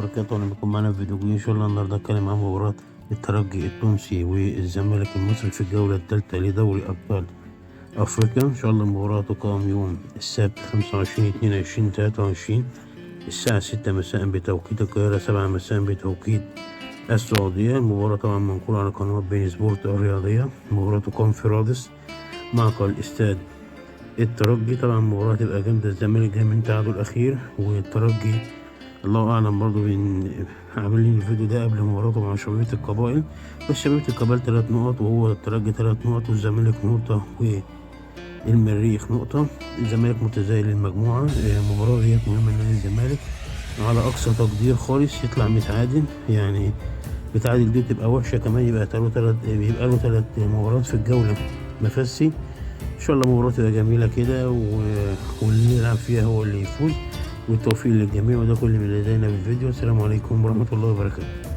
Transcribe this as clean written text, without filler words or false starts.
وبركاته. اهلا بكم معنا في فيديو جديد. ان شاء الله النهارده هتكلم عن مباراة الترجي التونسي والزمالك المصري في الجولة الثالثة لدوري ابطال افريقيا. ان شاء الله المباراة تقام يوم السبت 25/2/2023 الساعة 6 مساء بتوقيت القاهرة، 7 مساء بتوقيت السعودية. المباراة طبعا منقولة على قناة بين سبورت الرياضية. المباراة تقام في رادس معقل استاد الترجي. طبعا المباراة تبقى جامدة، الزمالك جاي من تعادل أخير والترجي الله أعلم برضو عاملين الفيديو ده قبل مباراته مع شبيبة القبائل، بس شبيبة القبائل 3 نقط وهو الترجي 3 نقط والزمالك نقطة والمريخ نقطة. الزمالك متزايل المجموعة. المباراة ديت مهمة لنادي الزمالك على أقصى تقدير خالص يطلع متعادل، يعني متعادل دي تبقى وحشة كمان، يبقى له 3 مباريات في الجولة مفسي. ان شاء الله مباراة تبقى جميلة كده واللي يلعب فيها هو اللي يفوز، والتوفيق للجميع. وده كل من لدينا في الفيديو. السلام عليكم ورحمة الله وبركاته.